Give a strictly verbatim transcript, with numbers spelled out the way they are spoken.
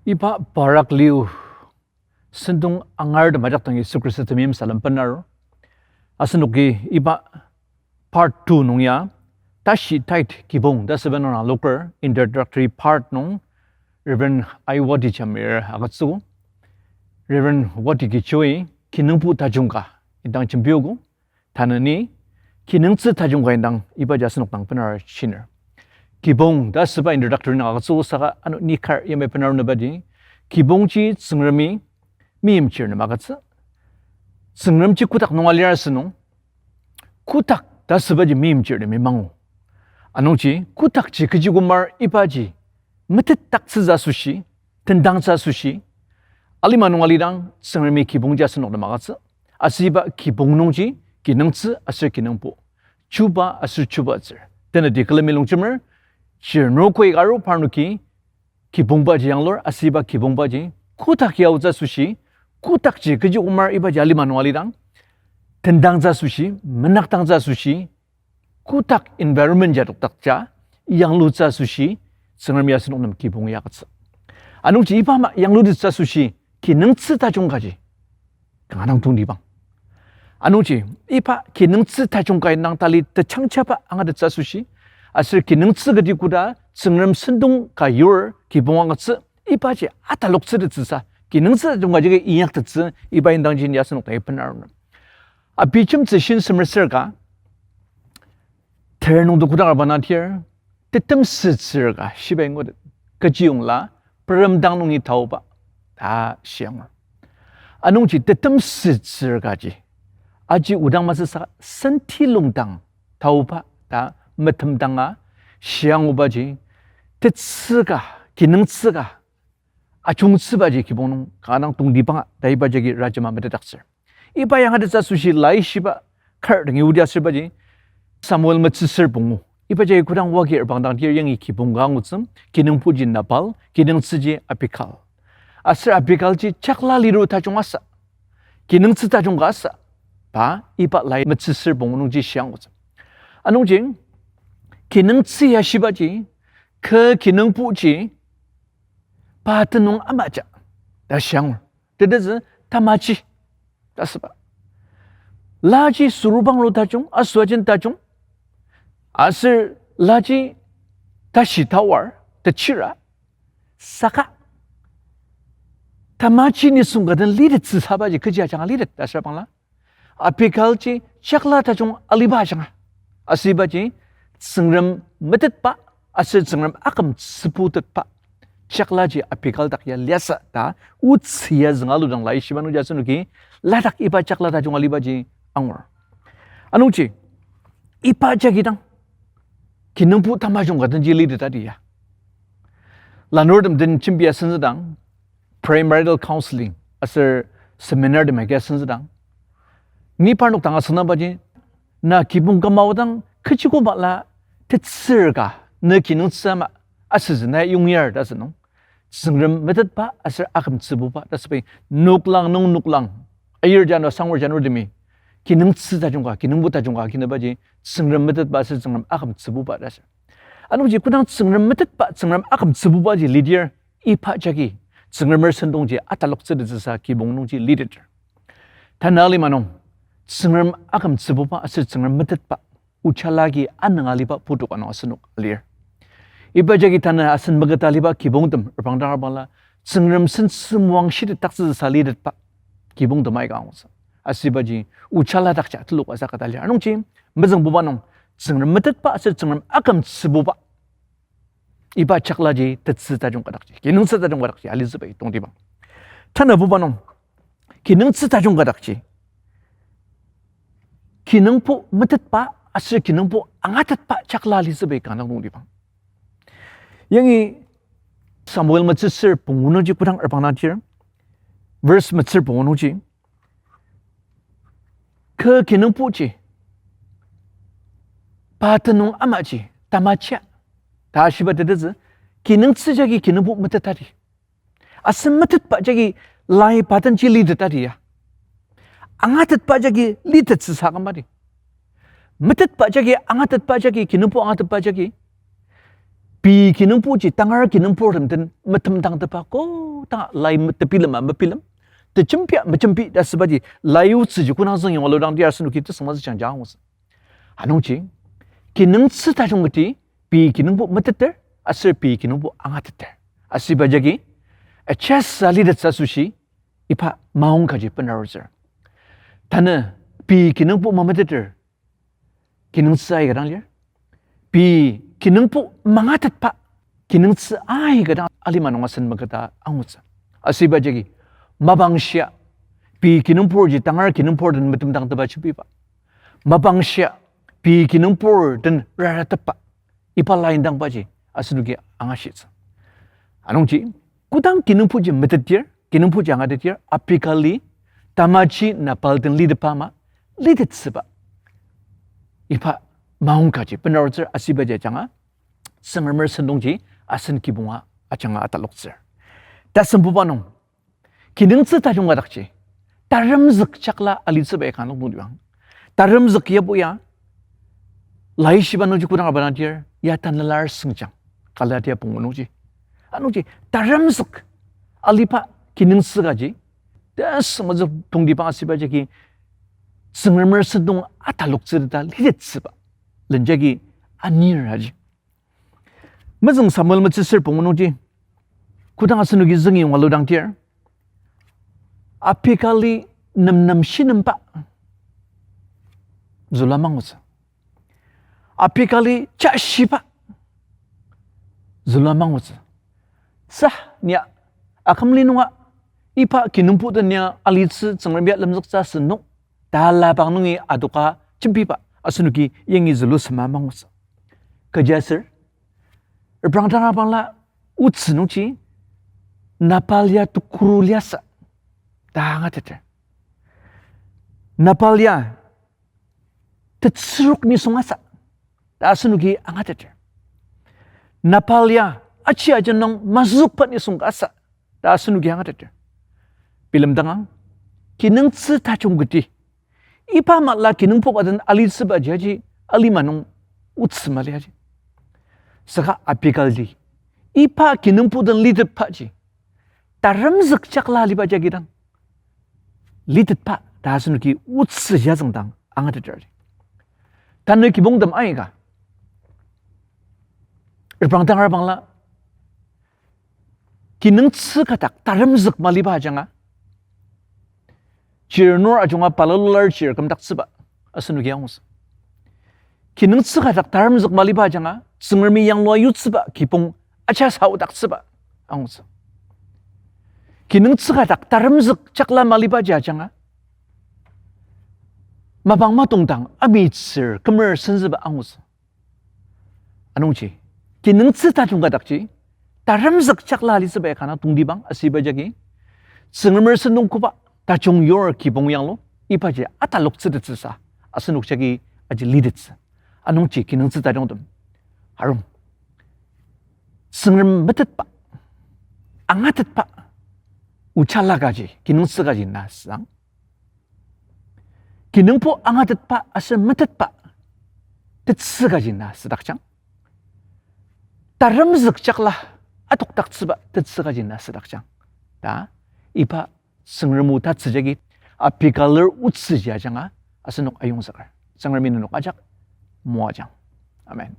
Iba Barak liu sentong angartem ajak dang Yisu Khrista temeim salem benaru. Asenoki iba part two nung ya, tashi tait kibong ta süba nung loker introductory part nung Reverend Aiwati Jamir agütsü. Reverend Wati Gichoi kinungpo tajung ka indang jembiogo. Tanü ni kinungtsü tajung ka indang ibaji asenok dang benar shiner. Kibong ta süba introductory nung agütsü saka ano ni kar yamai benar nübaji, kibongji Tsüngremi meimchir nem agütsü. Tsüngremji kotak nung alir asünung, kotak ta sübaji meimchirtemi mangu. Anungji kotakji kechi kümer ibaji metetdaktsütsü asoshi, tendangtsü asoshi, alima nung alidang Tsüngremi kibongji asenok nem agütsü. Asüba kibong nungji kinungtsü aser kinungpo, chuba aser chubatsür, teneti külemi longjemer, chirnur koi aru parnoki kibongbaji yanglur, asüba kibongbaji kotak yaotsü asoshi, kotakji kechi kümer ibaji alima nung alidang tendangtsü asoshi, menakdangtsü asoshi, kotak environment ya adokdakja yanglutsü asoshi, Tsüngremi asenok nem kibong ya agütsü. Anungji iba ama yanglutettsü asoshi kinungtsü tajung kaji kanga dang tongtibang. Anungji iba kinungtsü tajung ka indang tali techangjaba angatettsü asoshi, aser kinungtsü kati koda Tsüngrem sentong ka yur kibong agütsü, ibaji ataloktsütettsüsa, kinungtsü tajung ka jagi inyaktettsü, iba indangji ni asenok dang ibenaru nem. Abijemtsü shin semer ser ka, ter nung dokudang arba na tir, tetemsütsür ka shibai ngutet, kechiyongla, peremdang nungi taoba ta shiangur. Anungji tetemsütsür kaji aji odang masüsa sentilongdang taoba ta metemdanga shiangubaji, tetsü ka, kinungtsü ka ajungtsübaji kibong nung kanga dang tongtibanga ta iba jagi rajema metetdaktsür. Iba ya angatettsü asoshi laishiba kar dangi odi asürbaji, Samuel metsüsür pungu. Iba jagi kodang wagi erbang dang tir yangi kibong ka angutsü, kinungpoji Nabal, kinungtsüji Abigail. Aser Abigailji chakla liru tajung asa, kinungtsü tajung ka asa, pa iba lai metsüsür pungu nungji shiangutsü. Anungji kinungtsü ya shibaji, kü kinungpoji pa tenüng amaja ta shiangur. Tetezü tamaji ta süba. Laji sorubangru tajung, asüajen tajung, aser laji tashi tawar, techira, saka tamaji nisung ka den litettsü sabaji kechi ajanga litet ta süra bangla, Abigailji chakla tajung aliba ajanga. Asübaji Tsüngrem metetba aser Tsüngrem akümtsübutetba chaklaji Abigail dak ya liasü ta otsü ya zünga ludang laishiba nungji asenoki ladak iba chakla tajung alibaji angur. Anungji iba jagi dang kinungpo tamajung ka denji liteta di ya. Lanurtem den jembi asenzüdang, premarital counseling aser seminar tem agi asenzüdang, ni parnok dang asüngdangbaji, na kibong küma odang kechi koma la tetsür ka, ne kinungtsü ama asütsü na yongyar ta asünung, Tsüngrem metetba aser akümtsübuba ta asübai, noklang nung noklang, ayir jano sangur janurtemi kinungtsü tajung ka, kinungpo tajung ka agi nübaji Tsüngrem metetba aser Tsüngrem akümtsübuba ta asür. Anungji kodang Tsüngrem metetba, Tsüngrem akümtsübubaji lidir, iba jagi Tsüngremer sentongji ataloktsütettsüsa kibong nungji liteter. Tanü alima nung, Tsüngrem akümtsübuba aser Tsüngrem metetba ochala agi anünga aliba putu ka nung asenok alir. Iba jagi tanü asen meketa aliba kibongtem reprangdang arbangla, Tsüngrem sentsü moang shitetdaktsüsa litetba kibongtem aika angutsü. Asübaji ochala dakji telok asa keta lir. Anungji mezüngbuba nung, Tsüngrem metetba aser Tsüngrem akümtsübuba, iba chaklaji tetsü tajung ka dakji, kinungtsü tajung ka dakji alitsübai tongtibang. Tanübuba nung, kinungtsü tajung ka dakji kinungpo metetba aser kinungpo angatetba chakla alitsübai kanga dang tongtibang. Yangi Samuel metsüsür pungu nungji kodang reprangdang tir, verse metsür pungu nungji, kü kinungpoji pa tenüng amaji tamachia ta shiba tetezü, kinungtsü jagi kinungpo metetadi. Aser metetba jagi lai pa tenji litetadi ya. Angatetba jagi litettsüsa küma di. Metetba jagi, angatetba jagi, kinungpo angatetba jagi Pei kinungpoji tangar kinungpurtem den metemdangtepba kodanga lai me-, tebilema mebilem, tejembia mejembi ta asübaji lai otsüji kodang züngyonga ludang tir asenoki tesüngmazü jangjang angutsü. Anungji, kinungtsü tajung kati, pei kinungpo meteter, aser pei kinungpo angateter. Asüba jagi, adjust alitettsü asoshi, iba maongkaji benarutsür. Tanü, pei kinungpo mameteter, kinungtsü aika dang lir. Pei kinungpo mangatetba, kinungtsü aika dang alima nung asen maketa angutsü. Asüba jagi, mapangshia, pei kinungpurji tangar kinungpur den metemdangtepba jembiba. Mapangshia, pei kinungpur den raratepba. Iba lai indangbaji, asenoki angashitsü. Anungji, kodang kinungpoji metetdir, kinungpoji angatetdir, Abigaili, tamaji Nabal den litetba ama, litettsüba. Iba maongkaji benarutsür asübaji ajanga, Tsüngremer sentongji asen kibonga ajanga ataloktsür. Tasembuba nung, kinungtsü tajung ka dakji, taremzük jakla alitsüba ya kanga nokdang libang. Taremzük yabo ya, laishiba nungji kodang abanadir, ya tanela arsüngjang, Galatia pungu nungji. Anungji, taremzük aliba kinungtsü kaji, tesüngmazü tongtibang asüba jagi, Tsüngremer sentong ataloktsüteta litettsüba, lenjagi anir aji. Mezüng Samuel metsüsür pungu nungji, kodang asenoki züngyonga ludang tir, Abigaili nemnem shinemba zülua mangutsü. Abigaili jashiba zülua mangutsü. Sa, nia, akümli nunga, iba kinungpo den nia alitsü Tsüngremi lemzüktsü asünung, talabang nungi adoka jembiba asenoki yangi zülu sema mangutsü. Kechiaser, reprangdang abangla otsü nungji, Nabal ya tekuru liasü ta angateter. Nabal ya tetsürok nisung asa ta asenoki angateter. Nabal ya aji aja nung mazükba nisung ka asa ta asenoki angateter. Bilemdangang, kinungtsü tajung kati, iba mala kinungpo ka den alitsübaji aji alima nung otsü mali aji. Saka Abigaili, iba kinungpo den litetbaji, taremzük jakla aliba jagi dang litetba ta asenoki otsü ya züngdang angateter. Tanü kibongtem aika, reprangdang abangla, kinungtsü ka dak taremzük maliba ajanga, chirnur ajunga balalolar chir kümdaktsüba asenoki angutsü. Kinungtsü ka dak taremzük maliba ajanga, Tsüngremi yanglua yutsüba kibong aja saodaktsüba angutsü. Kinungtsü ka dak taremzük jakla malibaji ajanga, mapang matongdang amitsür kümer senzüba angutsü. Anungji, kinungtsü tajung ka dakji, taremzük jakla alitsüba ya kanga tongtibang asüba jagi, Tsüngremer sentong koba tajung yur kibong yanglu, ibaji ataloktsütettsüsa, asenok jagi aji litettsü. Anungji kinungtsü tajungtem, arung, Tsüngrem metetba, angatetba, ojala kaji, kinungtsü kaji na südang, kinungpo angatetba aser metetba tetsü kaji na südakjang, taremzük jakla atokdaktsüba tetsü kaji na südakjang ta iba Tsüngrem o tatsü jagi Abigail-er otsüji ajanga asenok ayongzüker. Tsüngremi nenok ajak moajang. Amen.